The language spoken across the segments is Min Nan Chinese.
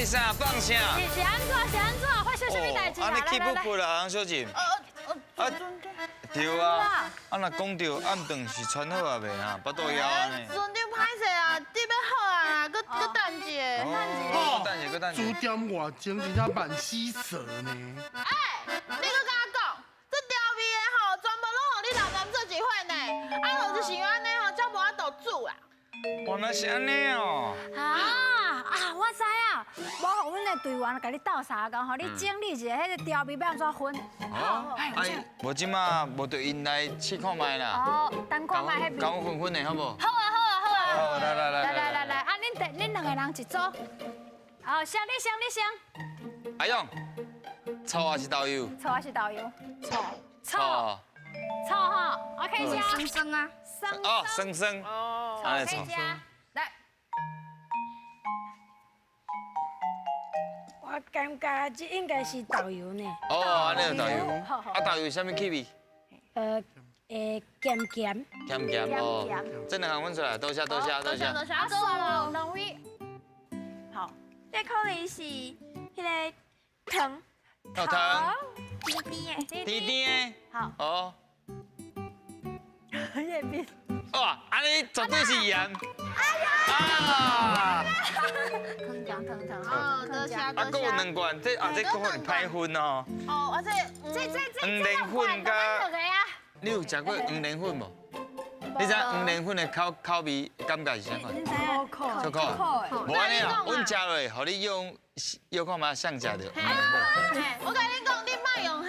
啥？放啥？是按怎？是按怎？发生啥物代志啊？按呢气不过啦，洪小姐。啊，对啊，啊若讲著暗顿是穿好啊未啊，腹肚枵按呢。船长歹势啊，你欲好啊，阁阁等一下。哦，等一下，阁等一下。煮点外钟真正万死蛇呢。哎，你阁敢讲？这调味的吼，全部拢予你男人做一份呢。啊，就是因按呢吼，才无法度煮啦。原来是按呢哦。啊啊！我知影，无予阮的队员共你斗相共，予你整理一下彼个调味欲按怎分。哦，哎，无这马无就𪜶来试看觅啦。哦，等看觅彼边。共阮分分的好无？好啊，好啊，好啊。好，来来来来来来来，啊，恁两个人一组。好，先你先，你先。阿勇，醋还是豆油？醋还是豆油？醋。醋。醋吼，OK 吃。酸酸啊。酸。哦，酸酸。哦。可以吃。来。我感觉这应该是豆油呢。哦，按呢豆油。啊，豆油啥物气味？咸咸。咸咸哦。这两项分出来，多谢多谢多谢。多谢。啊，算了，两位。好。这可能是彼个糖。哦，糖。甜甜的。甜甜的。好。哦。那边。哇，按呢绝对是盐。哎呀！啊！糖糖糖。哦，多谢多谢。啊，阁有两罐，这啊这阁予你歹分哦。哦，啊这这这这黄连粉佮。你有食过黄连粉无？你知黄连粉的口味感觉是啥款？足苦。无按呢啦，阮食落，予你用用看觅啥食著黄连粉。我共你讲，你莫用彼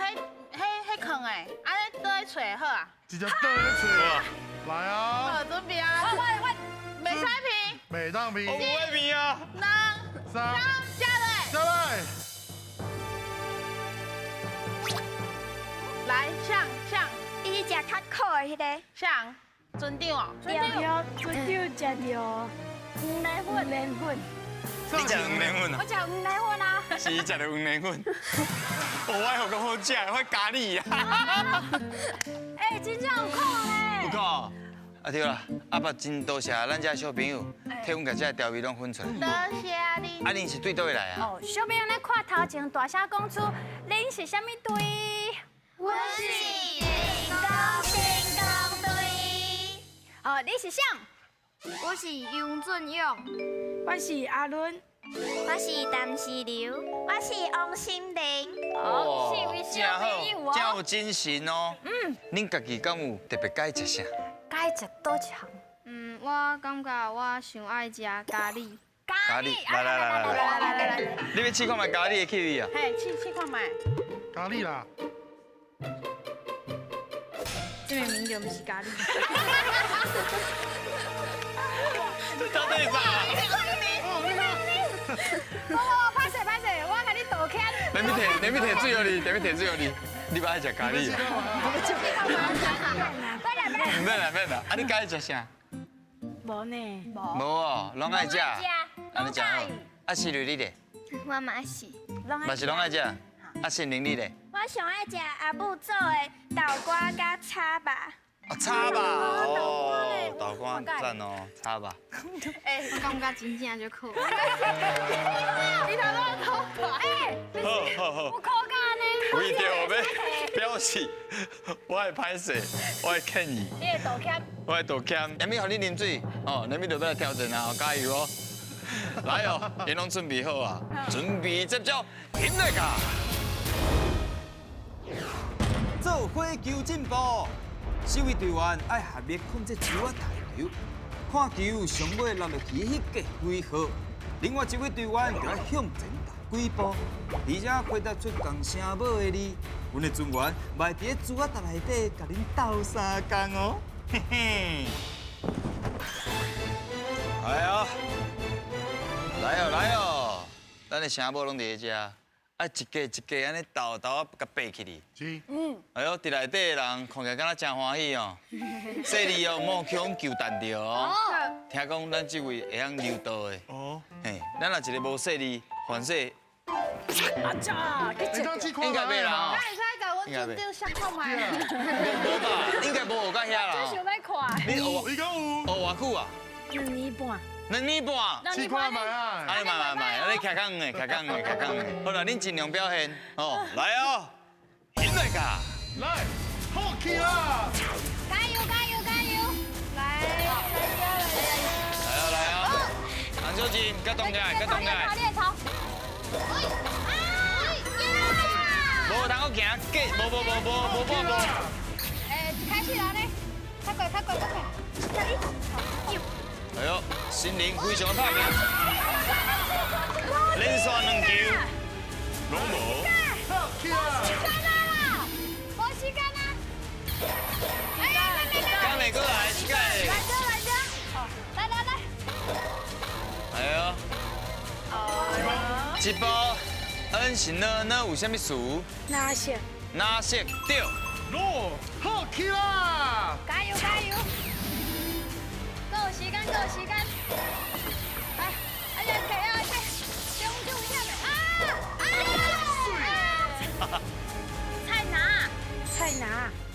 彼彼囥的，按呢倒去揣好啊。直接倒去揣。来啊！好，准备啊！我我袂使皮。袂当皮。我不会皮啊。两、三、加落。加落。来，上上。伊是食较苦的彼个。上，船长哦。船长，船长食著黄连粉，连粉。你食黄连粉啊？我食黄连粉啊。是伊食著黄连粉。我爱予讲好食，我咖喱啊。哎，真正有苦呢。有苦。啊对啦，阿爸真多谢咱遮小朋友，替阮共这调味拢分出来。多谢你。啊，恁是对佗位来啊？哦，小朋友，咱看头前大声讲出，恁是啥物队？阮是林公成功队。哦，你是啥？我是杨俊勇。我是阿伦。我是陈思柔。我是王心玲。哦，四位小朋友哦，真有精神哦。嗯。恁家己敢有特别佮意食啥？佮意食佗一项？嗯，我感觉我上爱食咖喱。咖喱，来来来来来来来来，你欲试看觅咖喱的气味啊？嘿，试试看觅。咖喱啦。这明明就毋是咖喱。这到底啥？哦，歹势歹势，我共你道歉。等你提，等你提水予你，等你提水予你。你欲爱食咖喱啊？毋免啦，免啦。啊，你佮意食啥？无呢。无哦，拢爱食。按呢食好。啊，思睿你咧？我嘛是。嘛是拢爱食。啊，心玲你咧？我上爱食阿母做的豆干佮炒肉。啊，炒肉哦，豆干赞哦，炒肉。哎，我感觉真正足苦。你头拢苦哎，好好好。有苦感呢。为著欲表示我会歹势，我会歉意。你会道歉。我会道歉。连咪予你啉水，哦，连咪就欲来挑战啊，加油哦！来哦，𪜶拢准备好啊，准备接招，停来噶。做伙求进步，四位队员爱合力控制球仔台球，看球上尾落落去彼个几号，另外一位队员就爱向前踏几步，而且回答出仝声母的字，阮的船员嘛会伫咧珠仔台内底共恁斗相共哦，嘿嘿。来哦，来哦，来哦，咱的声母拢伫咧遮。啊，一格一格按呢沓沓仔共爬起去。是。哎哟，伫内底的人看起来敢若真欢喜哦。细腻哦，莫去予球弹著哦。听讲咱这位会晓柔道的。哦。嘿，咱若一个无细腻，反势。阿咋？应该袂啦吼。敢会使共阮船长摔看觅？无吧？应该无学到遐啦。这想欲看。你学？伊讲有。学偌久啊？ 2年半。2年半。试看觅啊！哎，嘛嘛嘛，你徛较远的，徛较远的，徛较远的。好啦，恁尽量表现哦，来哦，起来噶！来，好起啦！加油加油加油！来来来哦来哦，洪小姐，较动起来，较动起来。无通阁行，无无无无无无无。哎，开始啦呢，较快较快较快！哎呦，心灵非常打拼，连续2球，拢无。好起啦！时间啊啦，无时间啊！哎，刚没过来，这个。来这来这，来来来。哎呦，一步，N 是呢呢有啥物词？哪色？哪色？对。落，好起啦！加油加油！够时间够时间！来，哎呀，起啊起，中中一下啊啊！菜拿，菜拿。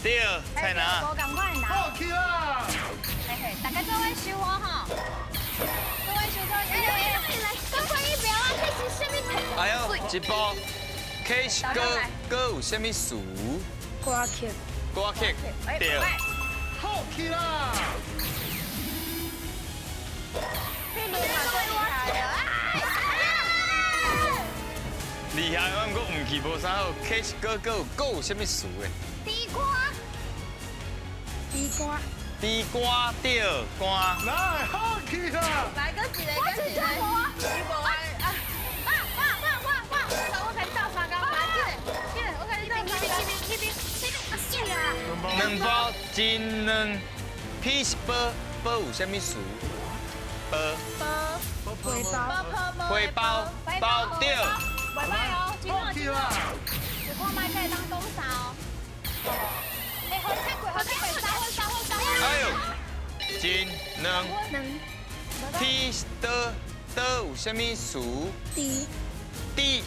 对，菜拿。无共款拿。好起啦！嘿嘿，大家做伙收哦吼。做伙收做，哎哎，来，赶快一表啊！这是啥物题？哎呦，一步，K 是歌，歌有啥物词？歌曲。歌曲，对。好起啦！厉害，我毋过唔去无啥好。K 是歌，歌有歌有啥物词的？地瓜。地瓜。地瓜对，瓜。来，好起啦！来，搁一个，搁一个。你无爱啊？哇哇哇哇哇！我给你倒三工，来，这个，这个，我给你倒三工。这边，这边，这边，啊！两包真软，P 是包，包有啥物词？包。包。包。包包对。袂歹哦，真好真好。一看麦可以当讲啥哦。哎，好，太贵，好太贵，3分3分3分。哎呦，真软。T 是的的有啥物词？滴。滴。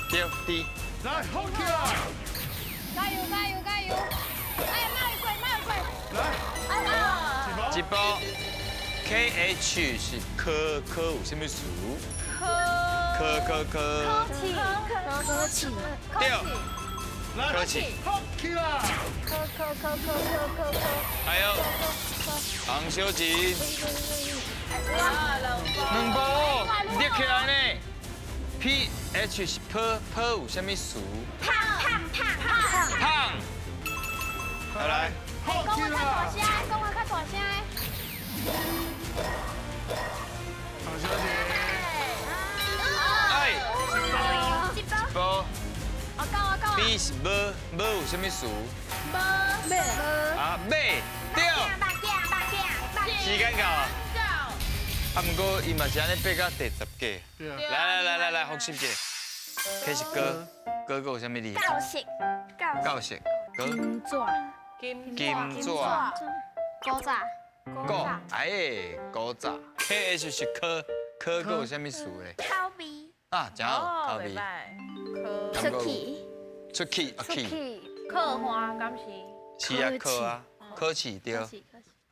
对，滴。来，好起啦！加油加油加油！哎，莫过莫过。来。哎呀。一包。K H 是科科有啥物词？科。科科科。科气。科气。对。科气。好起啦！科科科科科科。哎呦，洪小姐。两包哦，立起来呢。P H 是泡泡有啥物词？胖胖胖胖胖。来。讲话较大声，讲话较大声。洪小姐。哎。一包。一包。哦，够啊够啊。 B 是无无有啥物词？无。马。啊马对。时间到啊。啊，毋过伊嘛是按呢爬到第10个。来来来来来，复习一下。开始歌，歌阁有啥物字？教室。教室。金纸。金纸。古早。古，哎，古早。K H 是科，科阁有啥物词咧？口味。啊，真好，口味。出去。出去，啊去。考花敢是？是啊，考啊，考试对。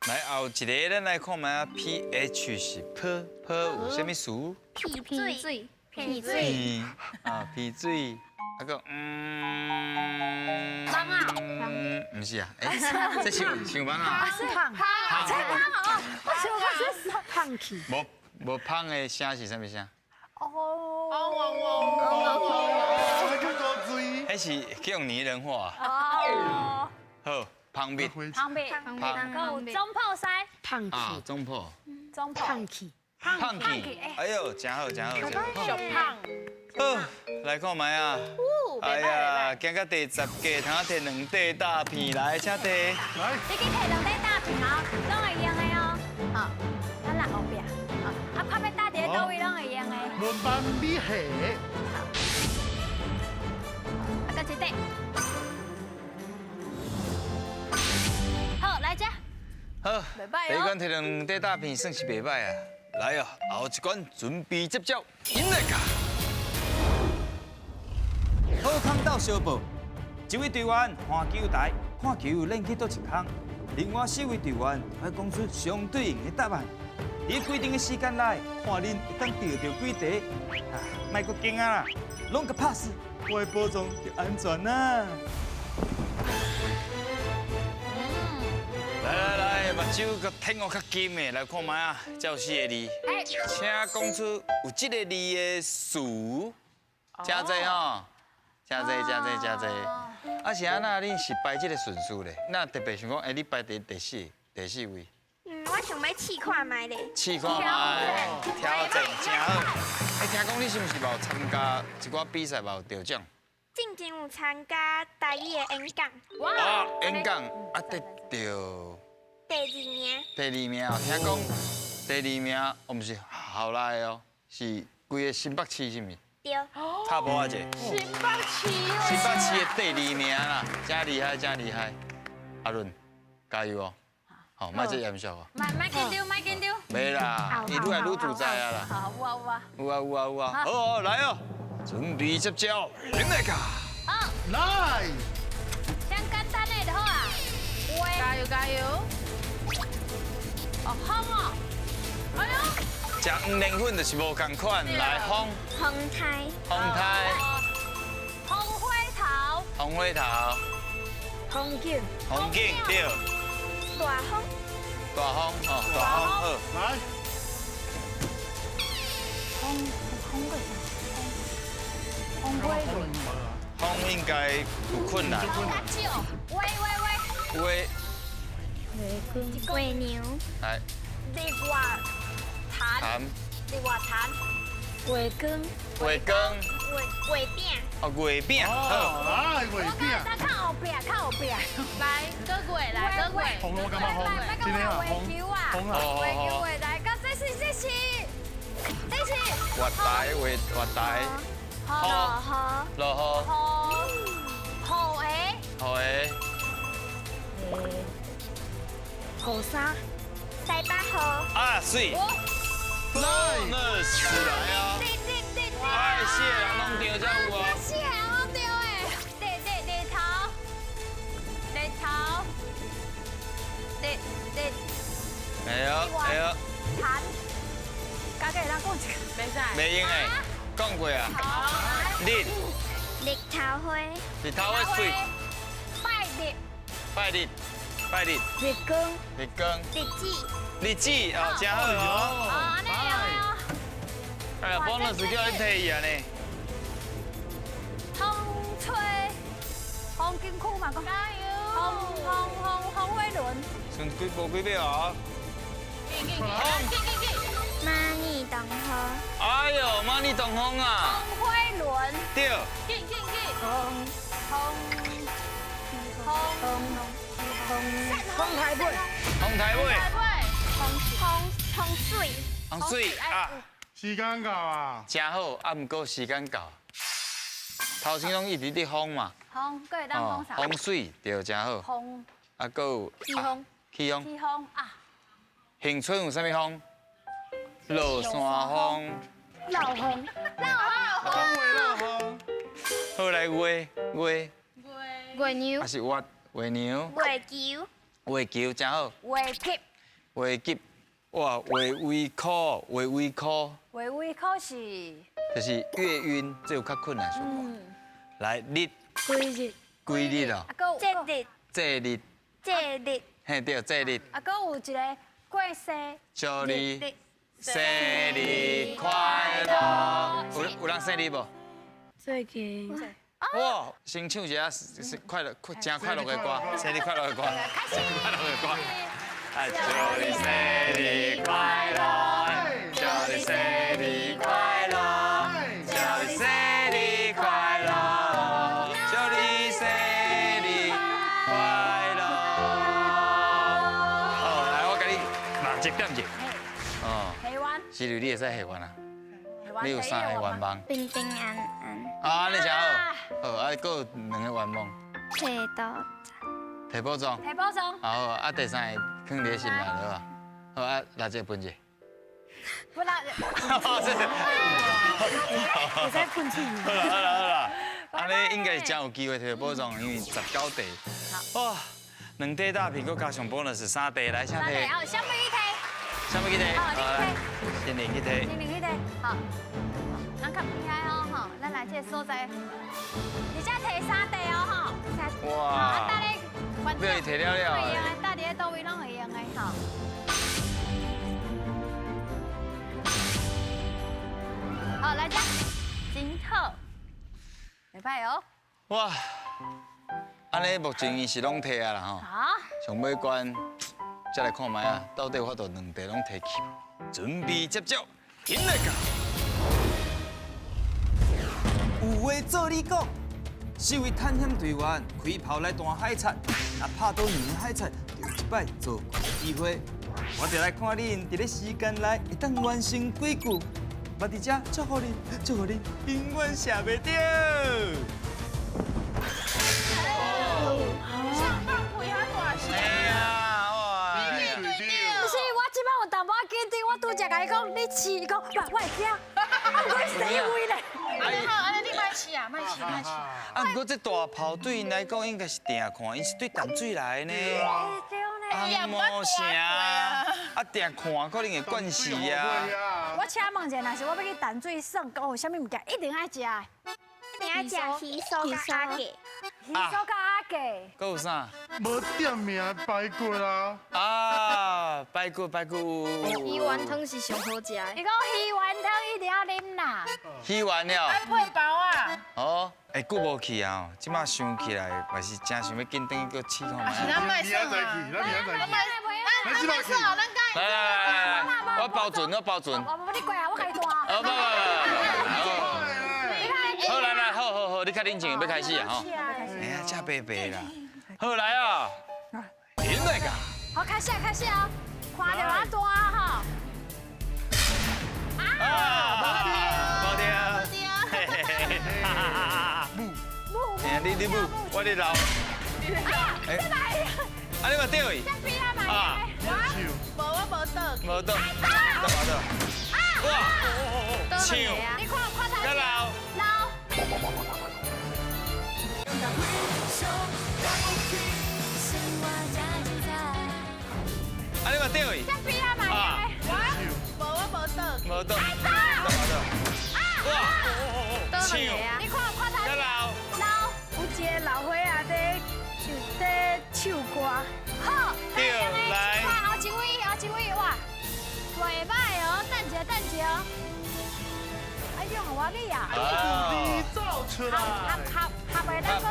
来后一个，咱来看觅啊，P H 是泡泡有啥物词？皮水。皮水。啊，皮水。啊个网啊？毋是啊，哎，这是像网啊？胖。胖。胖哦，我想讲这是胖去。无无胖的声是啥物声？哦。嗡嗡嗡嗡嗡。彼是去用拟人化。哦。好，芳蜜。芳蜜。芳蜜。有总铺师。胖去。啊，总铺。总铺。胖去。胖去。哎呦，真好，真好，真好。小胖。好，来看觅啊。哎呀，行到第10个，通仔提2块大片来，请提。来。你去提2块大片哦，拢会用的哦。好，咱来后壁。啊，看欲搭伫佗位拢会用的。轮班比下。啊，搁一块。好，来这。好，第一关提2块大片算是袂歹啊。来哦，后一关准备接招，引来卡。好康斗相报，一位队员换球台，看球练去佗一空；另外4位队员爱讲出相对应的答案。佇規定的時間內，看恁會當釣著幾塊。啊，莫閣驚啊啦，攏共拍死，我的寶藏就安全啦。來來來，目睭閣天烏較金的，來看覓啊，這有四个字，請講出有這个字的詞，誠濟吼，誠濟誠濟誠濟。啊是按怎？恁是排這个順序咧？那特別想講，欸，你排佇第四位。我想欲試看覓咧。試看覓，挑戰誠好。欸，聽講你是毋是嘛有參加一寡比賽，嘛有得獎？進前有參加台語的演講。哇！演講啊，得著第二名。第二名哦，聽講第二名，我毋是校內的哦，是規个新北市是毋是？對。差無啊者。新北市。新北市的第二名啦，真厲害，真厲害。阿倫，加油哦！好，莫這嚴肅哦。莫緊張，莫緊張。袂啦，伊愈來愈自在啊啦。好，有啊有啊。有啊有啊有啊。好，好，來哦，準備接招，來個。好。來。先簡單的就好啊。加油加油。哦，風哦。哎呦。食黃連粉就是無仝款，來風。風台。風台。風火頭。風火頭。風景。風景對。大風。大風哦，大風好。來。風風個啥？風風風應該有困難。較少。喂喂喂。喂。月娘。來。日月潭。日月潭。月光。月光。月月餅。哦，月餅。好。來月餅。較後壁，較後壁。來，哥月，來哥月。紅我感覺紅，今天啊紅。紅啊。月球月來，到這是這是這是。月台月月台。落雨。落雨。雨雨下。雨下。雨伞。西北雨。啊，水。bonus 來啊！對對對對。哎，四个人攏著才有哦。四个人攏著的。日日日頭，日頭，日日。哎呦哎呦。談。家己會當講一個。袂使。袂用的，講過啊。日。日頭花。日頭花水。拜日。拜日。拜日。日光。日光。日子。日子哦，真好哦。哦，按呢哦。哎呀，bonus 叫你提伊啊呢。風吹，風景區嘛講。加油！風風風風火輪。剩幾無幾秒啊？緊緊緊緊緊緊！馬尼東風。哎呦，馬尼東風啊！風火輪。對。緊緊緊！風風風風風台尾。風台尾。風風水。風水啊！時間到啊！真好，啊，毋過時間到。頭先攏一直佇風嘛。風，閣會當講啥？風水對，真好。風。啊，閣有。起風。起風。起風啊！恆春有啥物風？落山風。漏風。漏風。講話漏風。好來月月。月娘。啊是月月娘。月球。月球真好。月級。月級。哇，月微苦，月微苦。月微苦是。就是月晕，這有較困難小可。來日。幾日？幾日哦？節日。節日。節日。嘿對，節日。啊，閣有一個過生。祝你生日快樂！有人生日無？最近。哇，先唱一下快樂、真快樂的歌，生日快樂的歌，生日快樂的歌。哎，祝你生日快樂，祝你生日快樂，祝你生日快樂，祝你生日快樂。好，來，我共你六一點一。哦。下彎。是你會使下彎啊？你有三个願望。平平安安。啊，按呢真好。好，啊，閣有兩个願望。提寶藏。提寶藏。提寶藏。好，啊，第三个放佇心內好啊。好啊，六隻分者。不啦。會使噴氣。好啦好啦好啦，按呢應該是真有機會提寶藏，因為19塊。哇，兩塊大皮，閣加上 bonus 3塊，來，請提。好，啥物你提？啥物去提？好，你提。先玲去提。先玲去提，好。咱较厉害哦，吼，咱来这个所在，而且提三块哦，吼。哇。啊，搭咧，俾伊提了了。会用的，搭伫咧佗位攏会用的，吼。好，来这，真好，袂歹哦。哇，按呢目前伊是攏提啊啦吼。好。上尾关，再来看覓啊，到底有法度两块攏提去？准备接招，紧来到。有话做你讲，四位探险队员开炮来弹海贼，若拍到两个海贼，就有一摆做怪的机会。我就来看恁伫咧时间内会当完成几句。嘛伫遮祝福恁，祝福恁永远射袂著。像放屁遐大声。哎呀，哇！不是，我这摆有淡薄仔紧张，我拄才共伊讲，你试，伊讲，我会惊，啊，毋过第一位咧。按呢好，按呢你莫试啊，莫试，莫试。啊，毋过这大炮对𪜶来讲应该是定看，𪜶是对淡水来的呢。红毛城啊，定看可能会惯势啊。我请问一下，若是我欲去淡水耍，讲有啥物物件一定爱食的？一定爱食鱼酥佮阿给。鱼酥佮阿给。阁有啥？无点名排骨啦。啊，排骨排骨。鱼丸汤是上好食的。伊讲鱼丸汤一定要啉啦。鱼丸了。爱配包啊。哦，欸，久无去啊，这摆想起来，嘛是真想欲紧转去阁试看觅。是咱莫耍啊。咱明仔载去，咱莫耍，咱来来来来，我包准，我包准。我无你过啊，我家己弹。哦不不不，好来来，好好好，你较冷静，欲开始啊吼。哎呀，这白白啦。好来啊，停来噶。好，开始开始啊，看著我弹吼。啊，无对，无对。嘿嘿嘿，哈哈哈。母母，哎，你你母，我咧老。哎，啊，你嘛对去？啊，无我无倒。无倒，倒无倒。哇，抢！你看看他。较老。老。啊，你嘛对去？啊，无我无倒。无倒。倒无倒。哇，抢！你看看他。较老。老。有一个老岁仔在唱在唱歌。好，对，来。看后一位，后一位，哇，袂歹哦，等一下，等一下哦。哎呦，我你啊。你走出来。合合合袂当讲。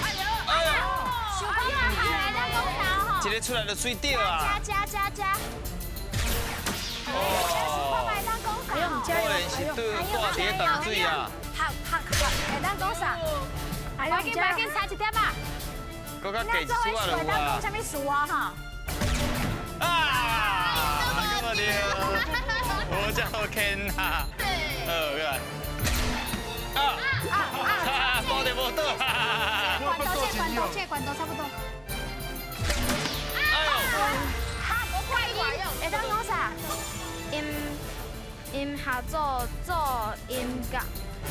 哎呦，哎呦，想讲啊，合袂当讲啥吼。一个出来就水掉啊。加加加加。哦。可能是对大伫咧淡水啊。合合合，会当讲啥？赶紧赶紧，差一点啊！阁较加一丝仔就有啊。会当讲啥物事啊？哈！啊！咁啊对，我真好牵啊！好，过来。啊啊啊！无就无倒。关刀这，关刀这，关刀差不多。哎呦！哈，我快音，会当讲啥？𪜶𪜶合作做音乐。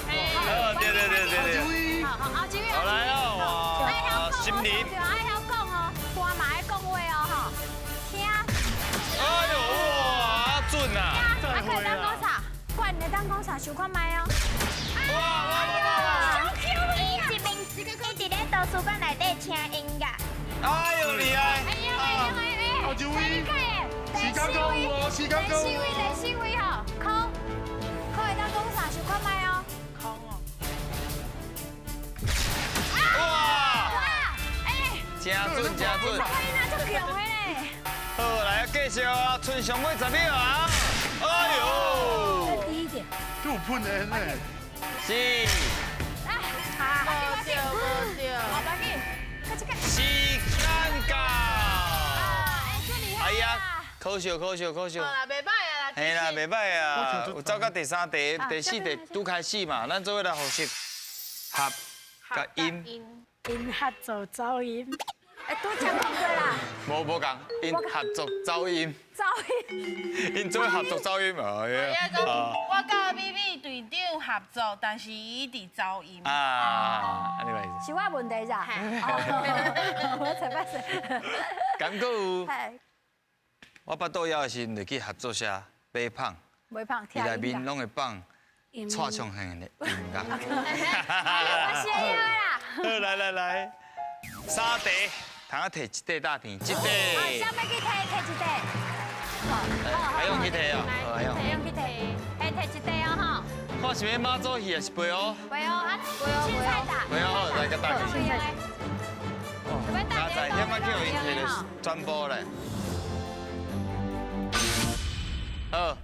哦，对对对对对。好好，后一位。好来哦，哇，心灵。爱晓讲哦，歌嘛爱讲话哦，吼，听。哎呦，哇，准啊！啊，会当讲啥？管会当讲啥？想看觅哦。哇哇哇！伊一边伊伫咧图书馆内底听音乐。哎呦，厉害！哎呦哎呦哎呦！后一位。时间够有哦，时间够。第四位，第四位吼，空，空会当讲啥？想看觅哦。空哦。哇！哇！哎，真准真准。我你哪足强的咧？好，来继续啊，剩上尾10秒啊！哎呦！再低一点。都有喷烟呢。是。来，好，无对无对。好，赶紧，快去看。时间到。哎，这厉害。哎呀，可惜可惜可惜。好啦，袂歹啊啦。嘿啦，袂歹啊，有走到第三题、第四题拄开始嘛，咱做伙来复习合佮音。𪜶合作走音。哎，拄才讲过啦。无无仝，𪜶合作走音。走音。𪜶做伙合作走音，哎呀。我佮美美队长合作，但是伊伫走音。啊，按呢意思。是我问题咋？我才歹势。敢阁有？我腹肚枵的时阵就去合作社买麭，袂胖，伊内面攏会放蔡昌宪的音乐。我先要啦。好，来来来，三块，通啊摕一块大片，一块。下面去摕摕一块。还用去摕哦，还用。还用去摕，摕摕一块哦吼。看是欲妈祖戏还是飞哦？飞哦，啊，凊彩打。飞哦，来个大片。加在险啊，叫𪜶摕著全部咧。好。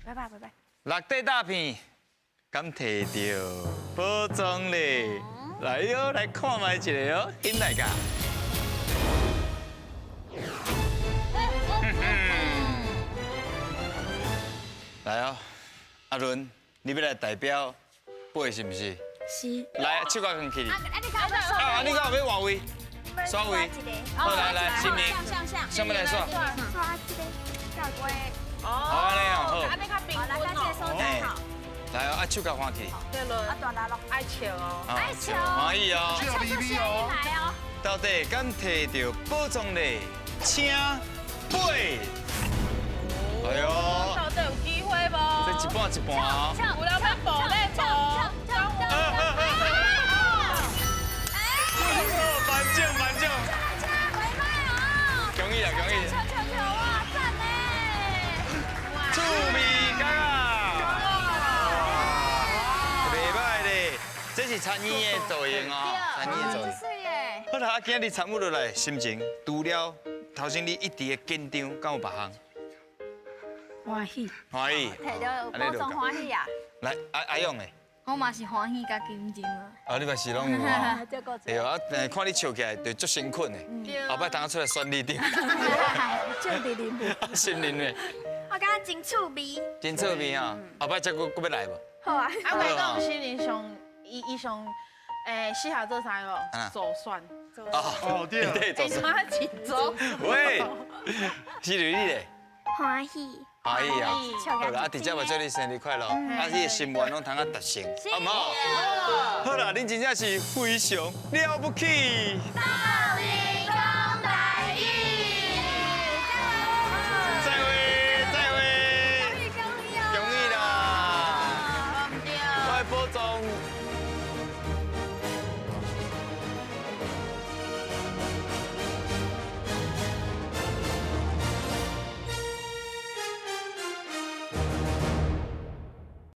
拜拜拜拜。六块大片，敢摕著宝藏咧？来哟，来看覓一下哦，紧来噶。来哦，阿伦，你欲来代表八是毋是？是。来，手甲扛起。啊，你敢啊，你敢有欲换位？刷位。好，来来，新明。上面来刷。刷这个，下位。好，按呢哦，好。按呢较平均哦。来哦，啊手共翻起。对了。啊大力咯，爱笑哦。爱笑。欢喜哦。笑眯眯哦。到底敢摕著宝藏咧？请八。哎呦。到底有机会无？这一半一半哦。有人欲报咧无？颁奖颁奖。恭喜啊恭喜！笑笑笑哇，赞呢！趣味角啊！袂歹咧，这是餐饮的造型哦，餐饮的造型。是耶。好啦，啊，今日参与落来，心情除了头先你一直的紧张，敢有别项？欢喜。欢喜。摕著宝藏欢喜啊！来，阿阿勇咧。我嘛是欢喜佮紧张啊。啊，你嘛是拢有哦。对啊，但看你笑起来就足诚恳的，后摆当出来选里长。政治人物。新人咧。我感觉真趣味。真趣味啊！后摆再阁阁欲来无？好啊。啊，我讲心灵上，伊伊上，适合做啥无？手算。哦，对对，手算。一组。喂，是你咧？欢喜。欢喜啊！好啦，啊，直接嘛祝你生日快乐，啊，你的心愿拢通啊达成，好毋好？好啦，恁真正是非常了不起。斗阵讲台语，再会，再会，恭喜恭喜啦！我的宝藏